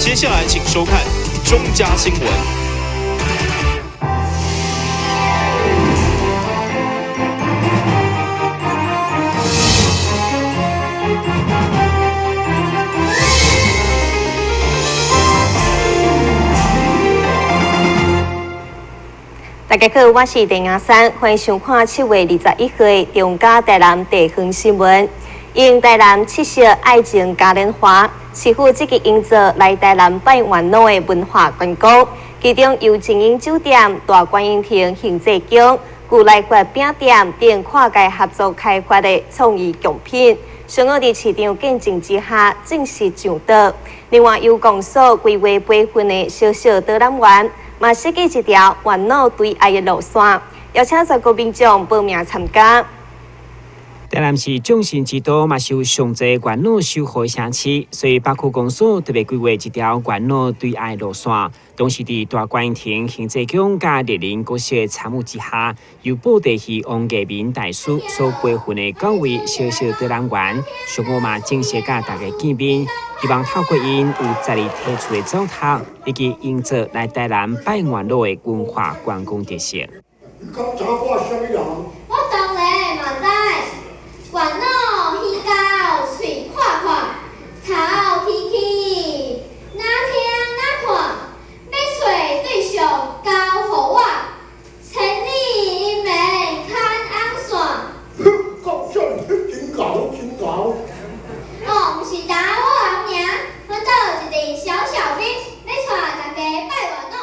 接下來請收看中嘉新聞。大家好，我是陳雅珊，歡迎收看7月21號的中嘉台南地方新聞。應台南七夕愛情嘉年華，市府積極營造來台南拜月老的文化觀光。其中由精英酒店、大觀音亭行濟宮、舊來發餅店等跨界合作開發的創意貢品，上午佇市長見證之下正式上桌。另外，由公所規劃培訓的小小導覽員，嘛設計一條月老對愛的路線，邀請全國民眾報名參加。台南市眾神之都，嘛是有上濟月老守護城市，所以北區公所特別規劃一條月老對愛路線。當時佇大觀音亭行濟宮佮麗林國小參與之下，由布袋戲王藝民大師所培訓的九位小小導覽員，上午嘛正式佮大家見面，希望透過𪜶有實力提出的組託，以及營造來台南拜月老的文化觀光特色。我當然嘛知，月老耳高喙闊闊，頭起起，若聽若看，欲揣對象交予我，千里姻緣牽紅線。講真真𠢕真𠢕。哦，毋是查某人爾，阮兜有一个小小兵，欲帶大家拜月老。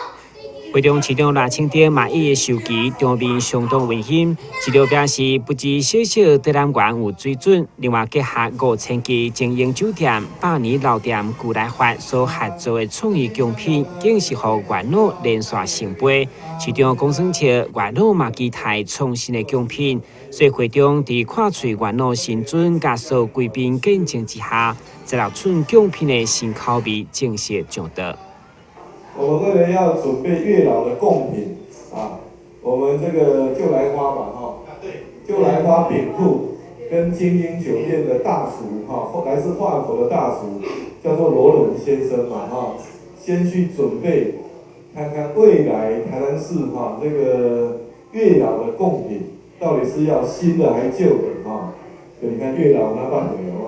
會中市長賴清德嘛一一授旗，場面相當溫馨。市長表示，不只小小導覽員有水準，另外結合5000間精英酒店、百年老店舊來發所合作的創意貢品，更是予月老連續聖杯。市長講算笑，月老嘛期待創新的貢品，所以會中佇看喙月老神尊佮所有貴賓見證之下，16寸貢品的新口味正式上桌。我們為了要準備月老的貢品啊，我們這個就來花吧，哈，就來花餅鋪跟精英酒店的大廚哈，來自法國的大廚叫做羅倫先生嘛，哈，先去準備，看看未來台南市哈這個月老的貢品到底是要新的還是舊的哈？你看月老那辦沒有啊？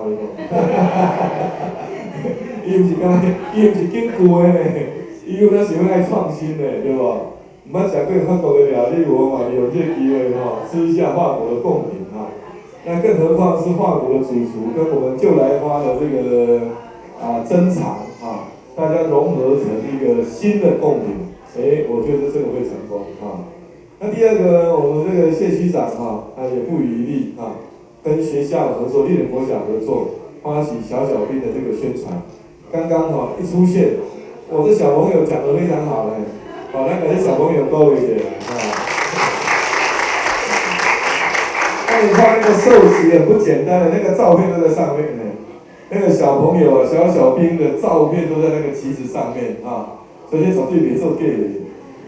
伊毋是講，伊毋是揀舊的呢。伊有當時會愛創新的，對無？毋捌食過法國的料理，我嘛利用這個機會吼，吃一下法國的貢品哈。那更何況是法國的主廚跟我們舊來花的這個啊珍藏啊，大家融合成一個新的貢品，欸，我覺得這個會成功啊。那第二個，我們這個謝區長哈，他也不遺餘力啊，跟學校合作，麗人國小合作，發起小小兵的這個宣傳。剛剛哈一出現。我這小朋友講得非常好嘞，好，來感謝小朋友多一點啊。那你看那個壽喜很不簡單的，那個照片都在上面呢。那個小朋友啊，小小兵的照片都在那個旗子上面啊，所以絕對袂做假的。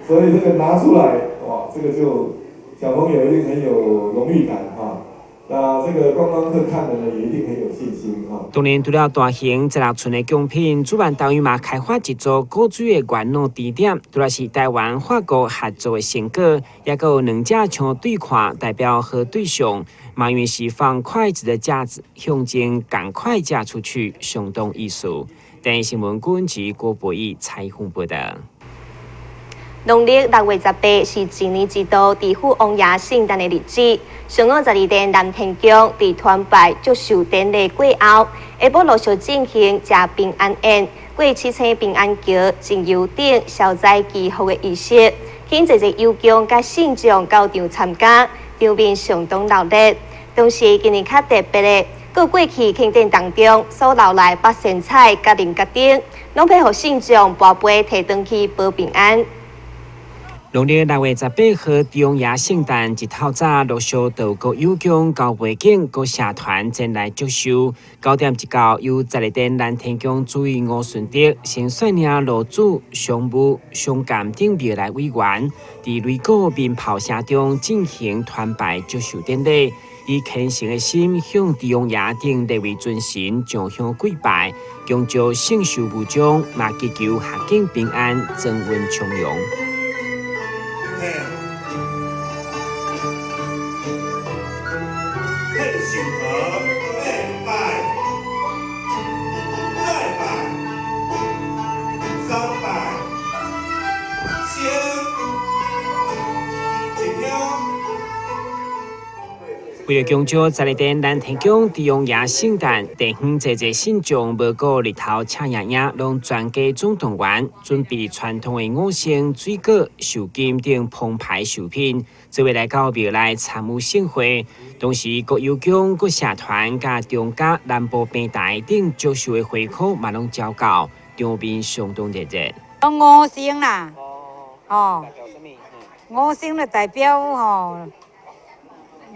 所以這個拿出來，哇，這個就小朋友一定很有榮譽感哈。那這個觀光客看了呢，也一定很有信心哈。當然，除了大型16寸的貢品，主辦單位嘛開發一組古錐的月老甜點，除了是台灣法國合作的成果，也閣有兩隻槍對看，代表好對象。嘛因為是放筷子的架子，象徵趕快嫁出去，相當意思。電視新聞郭志郭博義採訪報道。農曆6月18是一年一度地府王爺聖誕的日子。上午12點，南天宮佇團拜祝壽典禮過後，下晡陸續進行食平安宴、過七星平安橋、進油燈、消災祈福的儀式，吸引濟濟遊眾佮信眾到場參加，場面相當熱鬧。同時，今年較特別的，閣過去慶典當中所留來八仙菜佮菱角燈，攏欲予信眾跋杯提轉去保平安。農曆6月18號中爺聖誕一透早，陸續到國有宮、高背景、各社團前來祝壽。9點一到，由十二殿南天宮主位吳順德先率領羅主、商務、商監等廟內委員，佇擂鼓鞭炮聲中進行團拜祝壽典禮，以虔誠的心向地王爺等六位尊神上香跪拜，恭祝聖壽無終，嘛祈求合境平安、莊運昌隆。為著恭祝十二殿南天宮地王爺聖誕，地方濟濟信眾無顧日頭赤炎炎，攏全家總動員，準備傳統的五星水果、壽金等澎湃壽品，做伙來到廟內參與盛會。同時，國有宮、各社團佮中嘉南部平台等祝壽的會口嘛攏招到，場面相當熱熱。五星啦，哦，五星就代表吼。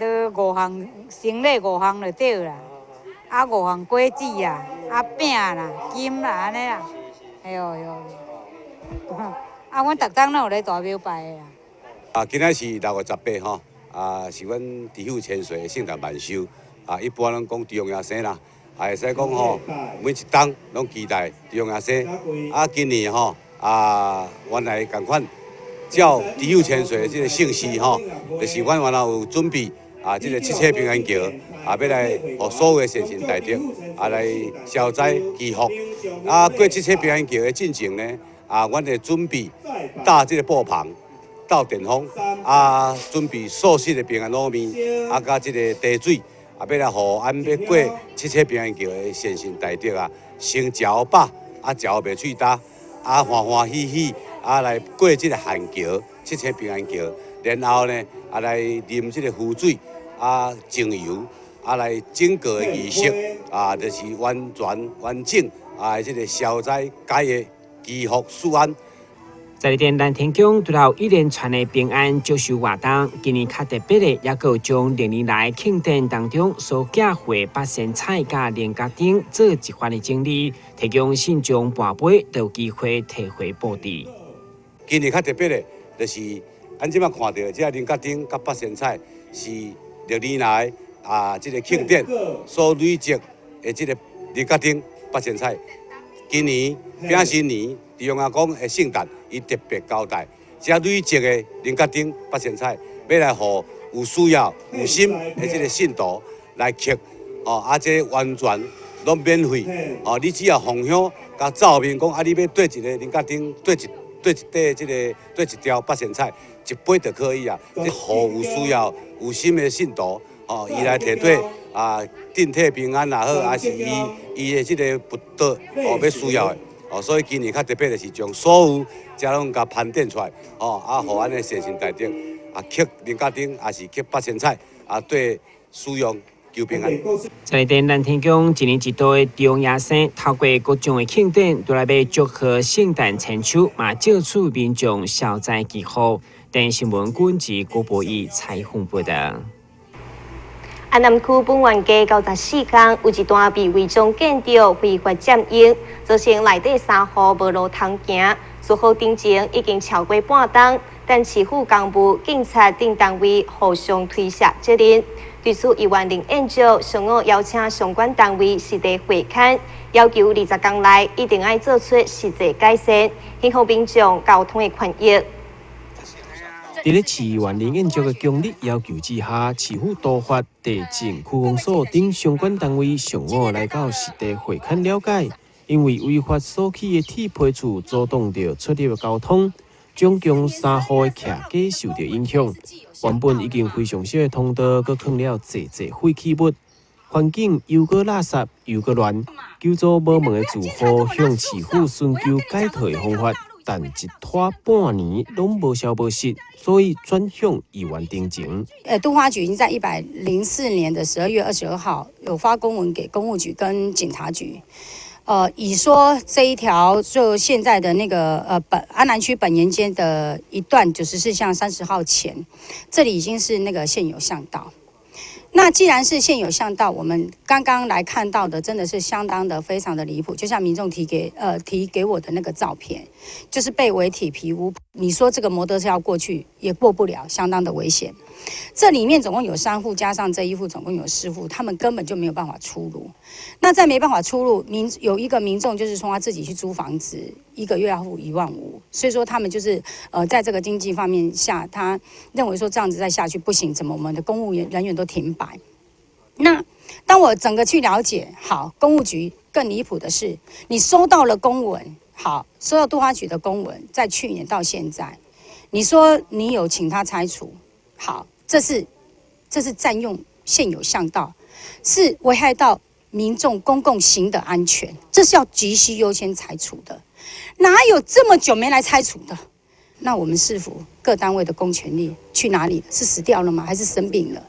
就五項生理五項就對啦，啊五項果子啊，啊餅啦、金啦，按呢啦，哎喲喲，啊，阮逐冬攏有咧大廟拜的啦。啊，今仔是6月18吼，啊是阮知府千歲的聖誕萬壽，啊一般攏講地王爺生啦，啊會使講吼，每一冬攏期待地王爺生，啊今年吼，啊原來仝款照知府千歲的這個盛事吼，就是阮原來有準備。啊，這個七彩平安橋啊，欲來予所有的善信大德啊來消災祈福。啊，過七彩平安橋的進前呢，啊，阮會準備搭這個布棚鬥電風，啊，準備素食的平安滷麵，啊，佮這個茶水，啊，欲來予按欲過七彩平安橋的善信大德啊，先食予飽，啊，食予袂喙焦，啊，歡歡喜喜，啊，來過這個旱橋七彩平安橋，然後呢，啊，來啉這個符水。啊，精油啊，來整個的儀式啊，就是完全完整啊，這個消災解厄、祈福賜安。十二殿南天宮除了一連串的平安祝壽活動，今年較特別的，猶閣有將歷年來慶典當中所寄回八仙菜佮菱角燈做一番的整理，提供信眾跋杯都有機會提回布置。今年較特別的，就是咱這擺看著的這菱角燈佮八仙菜是歷年來啊，這個慶典所累積的這個菱角燈八仙菜，今年丙申年地王爺公的聖誕，伊特別交代，這累積的菱角燈八仙菜，欲來予有需要、有心的這個信徒來刻，哦，啊，這完全攏免費，哦，你只要奉香佮奏明講，啊，你欲綴一个菱角燈，綴一塊這個綴一條八仙菜，一杯就可以啊。這予有需要、有心的信徒，哦，伊來提綴啊，鎮體平安也好，還是伊伊的這個佛道哦，欲需要的，哦，所以今年較特別的是將所有遮攏共盤點出來，哦，啊，予咱的善信大德啊，刻菱角燈，還是刻八仙菜，啊，對使用。求平安。十二殿南天宮一年一度的地王爺生，透過各種的慶典，都來欲祝賀聖誕千秋，嘛借此民眾消災祈福。電視新聞軍事郭博義採訪報道。安南區本源街94巷有一段被違章建築非法佔用，造成內底三戶無路通行。事發頂前已經超過半冬，但市府工務、警察等單位互相推卸責任。對此，議員林彥照上午邀請相關單位實地會勘，要求20天內一定愛做出實際改善，希望民眾交通的權益。佇咧市議員林彥照的強力要求之下，市府都發、地政、區公所等相關單位上午來到實地會勘了解，因為違法所起的鐵皮厝阻擋著出入的交通，總共三戶的徛家受著影響。原本已經非常小的通道，閣囥了濟濟廢棄物，環境又閣垃圾又閣亂，求助無門的住戶向市府尋求解套的方法，但一拖半年攏無消無息，所以轉向議員陳情。都發局已經在104年的12月22號有發公文給工務局跟警察局，以說這一條就現在的那個本安南區本研街的一段94巷30號前，這裡已經是那個現有巷道。那既然是現有巷道，我們剛剛來看到的真的是相當的非常的離譜，就像民眾提給我的那個照片，就是被圍鐵皮屋，你說這個摩托車要過去也過不了，相當的危險。這裡面總共有三戶，加上這一戶，總共有四戶，他們根本就沒有辦法出入。那在沒辦法出入，有一個民眾就是說他自己去租房子，一個月要付1萬5，所以說他們就是在這個經濟方面下，他認為說這樣子再下去不行，怎麼我們的公務員人員都停擺？那當我整個去了解，好，工務局更離譜的是，你收到了公文，好，收到都發局的公文，在去年到現在，你說你有請他拆除，好，這是佔用現有巷道，是危害到民眾公共行的安全，這是要急需優先拆除的，哪有這麼久沒來拆除的？那我們市府各單位的公權力去哪裡了？是死掉了嗎？還是生病了？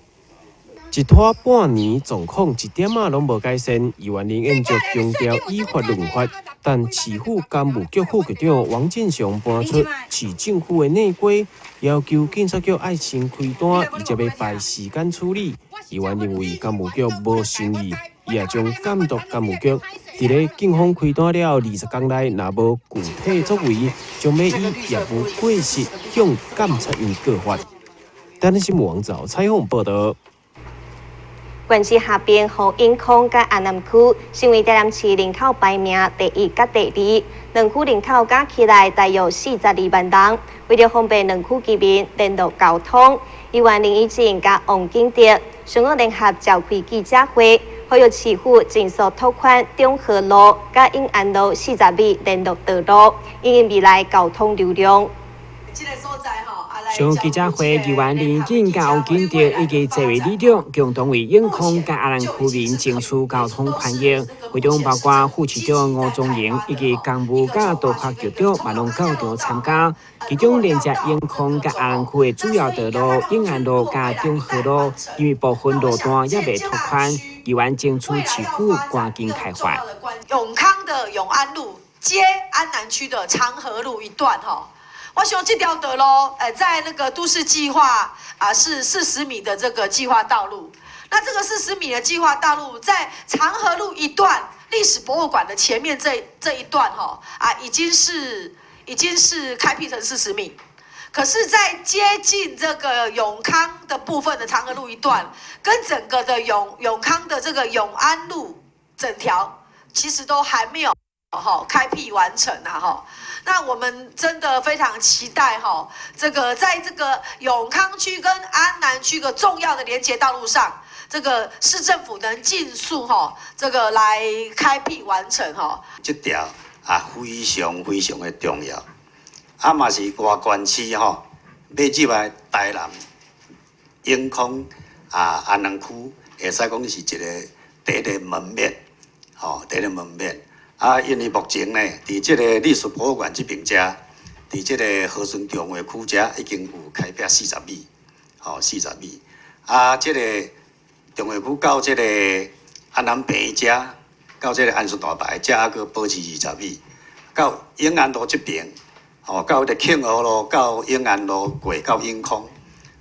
一拖半年，狀況一點仔攏無改善。議員林彥卓強調依法論法，但市府工務局副局長王進祥搬出市政府的內規，要求警察局愛先開單，伊才欲排時間處理。議員認為工務局無誠意，伊也將監督工務局，佇咧警方開單了20天內，若無具體作為，將欲以業務過失向監察院告發。台南新聞網站採訪報道。縣市合併予永康佮安南區，成為台南市人口排名第一佮第二，兩區人口加起來大約42萬人。為著方便兩區居民聯絡交通，議員林宜靜佮王景德上午聯合召開記者會，呼籲市府盡速拓寬中和路佮永安路40米聯絡道路，因應未來交通流量。上記者會，議員林宜靜佮王景德以及這位里長共同為永康佮安南區民爭取交通權益。會中包括副市長吳宗榮以及工務佮都發局長嘛攏到場參加。其中連接永康佮安南區的主要道路永安路佮中和路，因為部分路段猶未拓寬，議員爭取市府趕緊開發。永康的永安路接安南區的長河路一段，吼。我想這條道路，在那個都市計劃啊，是四十米的這個計劃道路。那這個四十米的計劃道路，在長河路一段歷史博物館的前面這一段，哈啊，已經是開闢成四十米。可是，在接近這個永康的部分的長河路一段，跟整個的永康的這個永安路整條，其實都還沒有哈開闢完成啊哈。那我們真的非常期待哈，這個在這個永康區跟安南區個重要的連接道路上，這個市政府能盡速哈，這個來開闢完成哈。這條啊非常非常的重要，啊嘛是外縣市吼欲入來台南永康啊安南區，會使講是一個第一個門面，吼，第一個門面。啊，因為目前呢，佇這個歷史博物館這邊遮，佇這個和順重劃區遮已經有開闢四十米，吼，四十米。啊，這個重劃區到這個安南病院遮，到這個安順大牌遮猶閣保持20米。到永安路這邊，吼，到彼個慶和路，到永安路過到永康，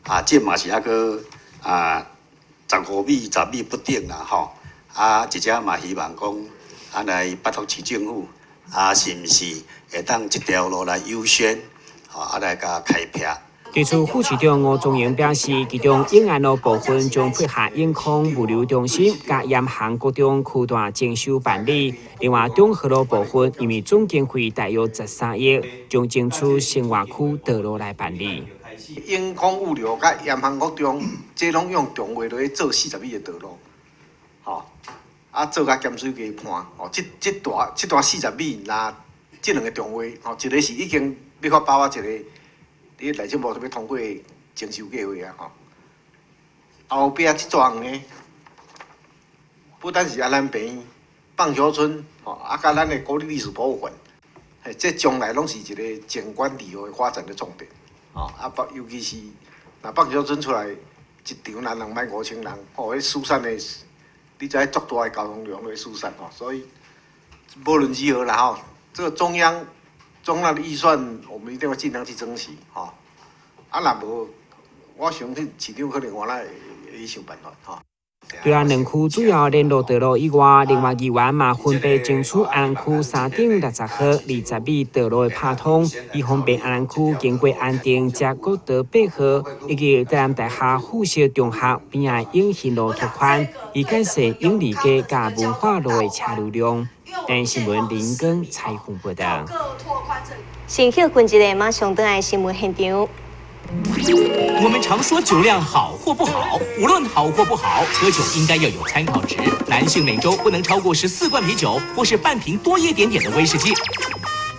啊，這嘛是猶閣啊15米、10米不等啦，吼。啊，這遮嘛希望講，啊，來拜託市政府，啊，是毋是會當這條路來優先，吼，啊來共開闢。對此，副市長吳宗榮表示，其中永安路部分將配合永康物流中心佮鹽行國中區段徵收辦理。另外，中和路部分因為總經費大約13億，將爭取生活區道路來辦理。永康物流佮鹽行國中，這攏用重劃落去做四十米的道路，吼，啊做甲鹹水溪畔，吼，這段40米，若這兩個重劃，吼，一個是已經立法包啊，一個。佇內政部欲通過徵收計劃啊，吼。後壁這座呢，不單是安南病院、棒球村，吼，啊，佮咱的國立歷史博物館，嘿，這將來攏是一個景觀旅遊的發展的重點，吼，啊，尤其是若棒球村出來，一場若2萬5千人，吼，彼疏散的，你知影足大的交通量咧疏散吼，所以無論如何啦吼，這個中央中央的預算，我們一定要盡量去爭取吼。啊，若無，我相信市長可能我來會想辦法吼。除了兩區主要聯絡道路以外，另外議員嘛分別爭取安南區三頂60號20米道路的拍通，以方便安南區經過安定接國道8號，以及台南大學附設中學邊仔永興路拓寬，以改善永利街佮文化路的車流量。台新聞林根采訪報道。先歇睏一下，馬上轉來新聞現場。我們常說酒量好或不好，無論好或不好，喝酒應該要有參考值。男性每週不能超過14罐啤酒，或是半瓶多一點點的威士忌。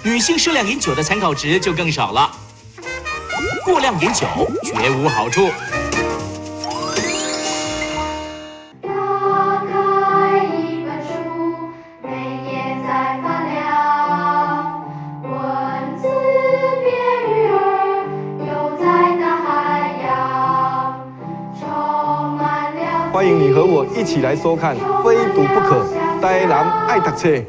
女性適量飲酒的參考值就更少了。過量飲酒絕無好處。打開一本書，每頁在發亮，文字變魚兒，游在大海洋，充滿了。歡迎你和我一起來收看《非讀不可》，台南愛讀冊。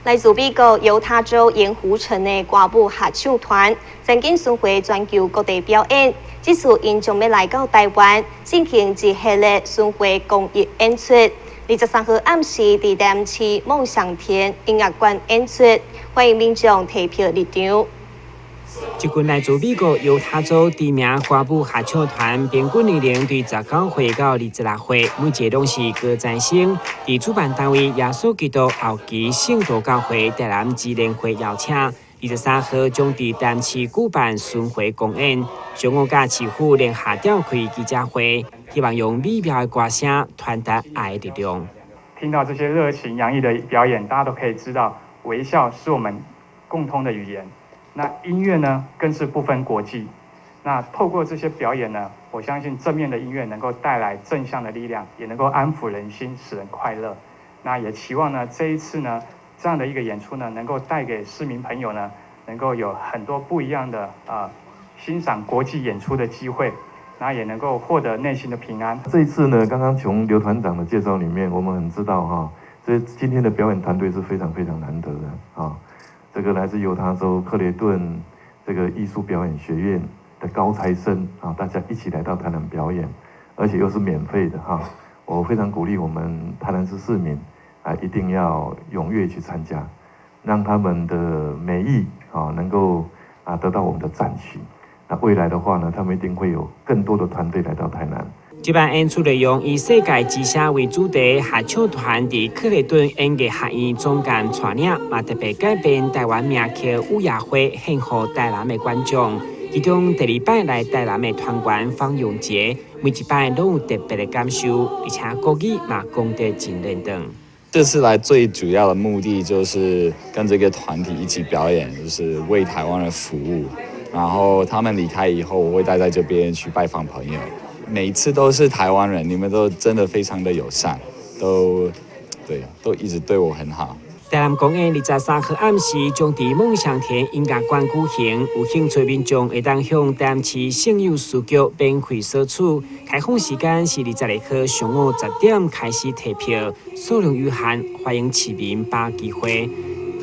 來自美國猶他州鹽湖城的歌舞合唱團，曾經巡迴全球各地表演。這次𪜶將欲來到台灣進行一系列巡迴公益演出。23號暗時佇台南市夢想田音樂館演出，歡迎民眾提票入場。這群來自美國猶他州知名歌舞合唱團，平均年齡對19歲到26歲，每一個攏是高材生。佇主辦單位耶穌基督後期聖徒教會台南支聯會邀請，23號將佇台南市舉辦巡迴公演。上午佮市府聯合召開記者會，希望用美妙的歌聲傳達愛的力量。聽到這些熱情洋溢的表演，大家都可以知道，微笑是我們共通的語言。那音樂呢，更是不分國際。那透過這些表演呢，我相信正面的音樂能夠帶來正向的力量，也能夠安撫人心，使人快樂。那也期望呢，這一次呢，這樣的一個演出呢，能夠帶給市民朋友呢，能夠有很多不一樣的欣賞國際演出的機會，那也能夠獲得內心的平安。這一次呢，剛剛從劉團長的介紹裡面，我們很知道哈，這今天的表演團隊是非常非常難得的啊。這個來自猶他州克雷頓這個藝術表演學院的高材生啊，大家一起來到台南表演，而且又是免費的哈。我非常鼓勵我們台南市市民啊，一定要踴躍去參加，讓他們的美意啊能夠啊得到我們的讚許。那未來的話呢，他們一定會有更多的團隊來到台南。這擺演出內容以世界之聲為主題，合唱團佇克雷頓演藝學院總監帶領，嘛特別改編台灣名曲《雨夜花》獻予台南的觀眾。其中第二擺來台南的團員方永傑，每一擺攏有特別的感受，而且國語嘛講得真輪轉。這次來最主要的目的就是跟這個團體一起表演，就是為台灣人服務。然後他們離開以後，我會待在這邊去拜訪朋友。每一次都是台灣人，你們都真的非常的友善，都對，都一直對我很好。台南公演23號暗時將佇夢想田音樂館舉行，有興趣民眾會當向台南市聖友書局免費索取。開放時間是22號上午10點開始提票，數量有限，歡迎市民把握機會。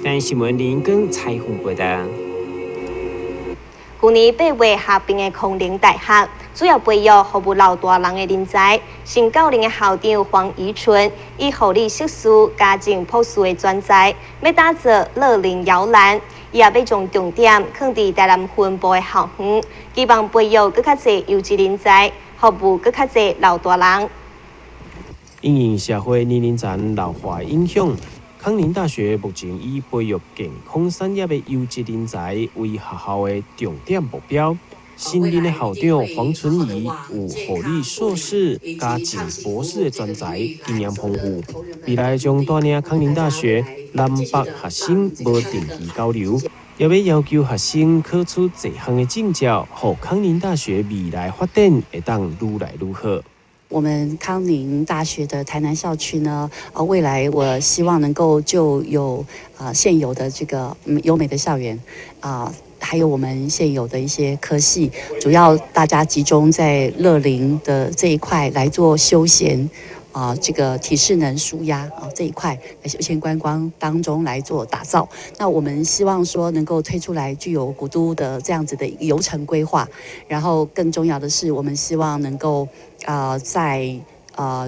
台新聞林根採訪報道。舊年8月合併的康寧大學，主要培育服務老大人的人才。新教練的校長黃宜春以護理碩士家政博士的專才，欲打造樂齡搖籃。伊也欲將重點放佇台南分部的校園，期望培育閣較濟優質人才，服務閣較濟老大人。因應社會年齡層老化影響，康寧大學目前以培育健康產業的優質人才為學校的重點目標。新任的校長黃純儀有護理碩士、家政博士的專才，經驗豐富。未來將帶領康寧大學南北學生無定期交流，也欲要求學生考取濟項的證照，予康寧大學未來發展會當愈來愈好。我們康寧大學的台南校區呢，未來我希望能夠就有現有的這個優美的校園啊，還有我們現有的一些科系，主要大家集中在樂齡的這一塊來做休閒啊，這個體適能舒壓啊這一塊來休閒觀光當中來做打造。那我們希望說能夠推出來具有古都的這樣子的遊程規劃，然後更重要的是，我們希望能夠在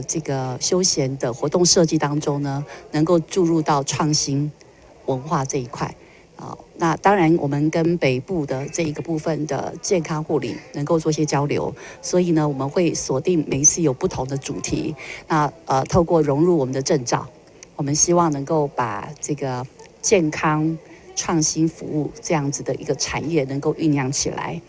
這個休閒的活動設計當中呢，能夠注入到創新文化這一塊。那當然，我們跟北部的這一個部分的健康護理能夠做些交流，所以呢，我們會鎖定每一次有不同的主題。那透過融入我們的證照，我們希望能夠把這個健康創新服務這樣子的一個產業能夠醞釀起來。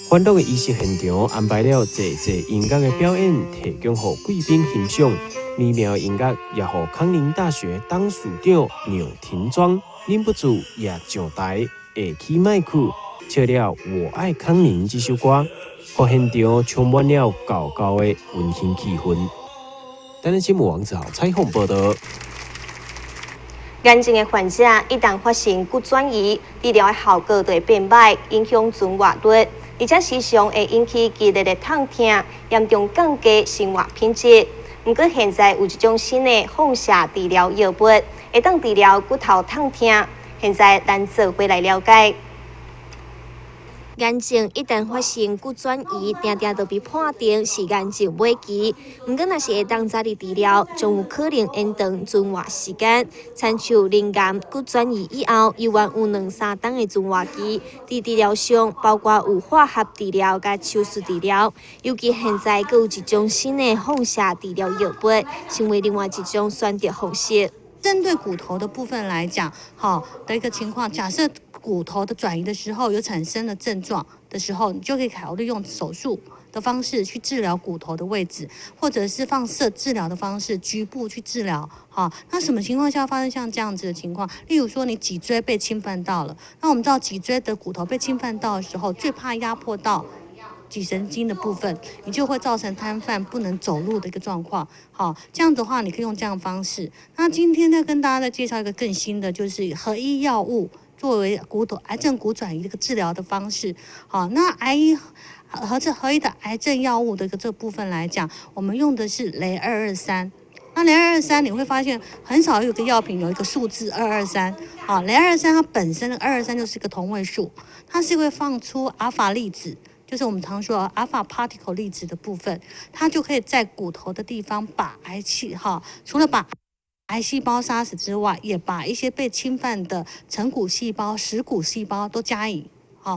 歡樂的儀式現場安排了濟濟音樂的表演，提供予貴賓欣賞。美妙的音樂也予康寧大學董事長楊廷莊忍不住也上台下起麥克，唱了《我愛康寧》這首歌，予現場充滿了厚厚的溫馨氣氛。台南新聞王子豪採訪報道。癌症的患者一旦發生骨轉移，治療的效果就會變歹，影響存活率，而且時常會引起激烈的痛疼，嚴重降低生活品質。毋過現在有一種新的放射治療藥物，會當治療骨頭痛疼。現在咱做伙來了解。癌症一旦發生骨轉移，定定就被判定是癌症尾期。毋過，若是會當早日治療，將有可能延長存活時間。親像腎癌骨轉移以後，猶原有兩三冬的存活期。佇治療上，包括有化學治療佮手術治療。尤其現在閣有一種新的放射治療藥物，成為另外一種選擇方式。針對骨頭的部分來講，好的一個情況，假設骨頭的轉移的時候有產生了症狀的時候，你就可以考慮用手術的方式去治療骨頭的位置，或者是放射治療的方式局部去治療。好，那什麼情況下發生像這樣子的情況？例如說你脊椎被侵犯到了，那我們知道脊椎的骨頭被侵犯到的時候，最怕壓迫到脊神經的部分，你就會造成癱瘓不能走路的一個狀況。好，這樣的話你可以用這樣的方式。那今天呢，跟大家再介紹一個更新的，就是合一藥物作為骨頭癌症骨轉移的一個治療的方式。好，那癌一合這合一的癌症藥物的一個這部分來講，我們用的是鐳223。那鐳223你會發現很少有個藥品有一個數字二二三。好，鐳223它本身的223就是一個同位素，它是會放出阿法粒子。就是我們常說阿法 particle 粒子的部分，它就可以在骨頭的地方把癌細哈，除了把癌細胞殺死之外，也把一些被侵犯的成骨細胞、蝕骨細胞都加以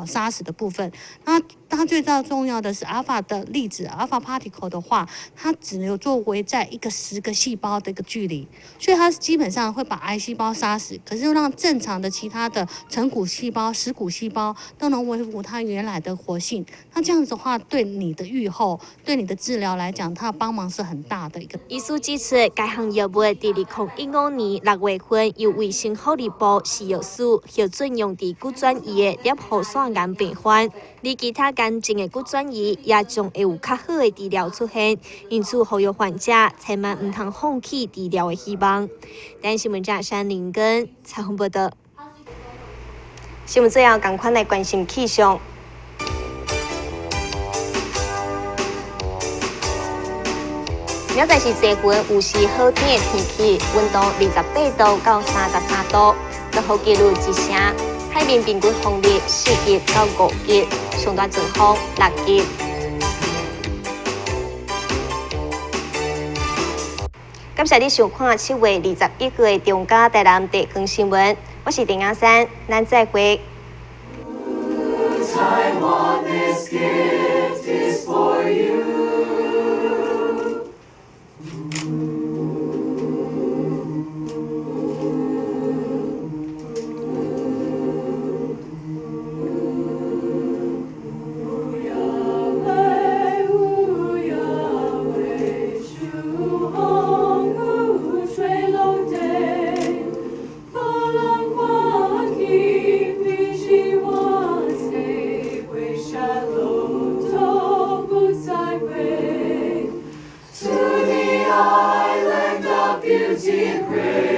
殺死的部分。那它最重要的是阿法的粒子，阿法 particle 的話，它只能作為在一個10個細胞的一個距離，所以它基本上會把癌細胞殺死，可是又讓正常的其他的成骨細胞、蝕骨細胞都能維護它原來的活性。那這樣子的話，對你的預後、對你的治療來講，它的幫忙是很大的一個。醫師指出，該項藥物佇2015年6月份由衛生福利部食藥署核准用佇骨轉移的攝護腺癌病患，而其他癌症的骨轉移也將會有較好的治療出現，因此呼籲患者千萬毋通放棄治療的希望。台視新聞記者林根採訪報道。新聞最後，仝款來關心氣象。明仔載是多雲有時好天的天氣，溫度28度到33度，落雨幾率一成。海面平均風力4級到5級，上大陣風6級。感謝你收看7月21號的中嘉台南地方新聞，我是陳亞珊，咱再會。 Taiwan, this gift is for you. Great.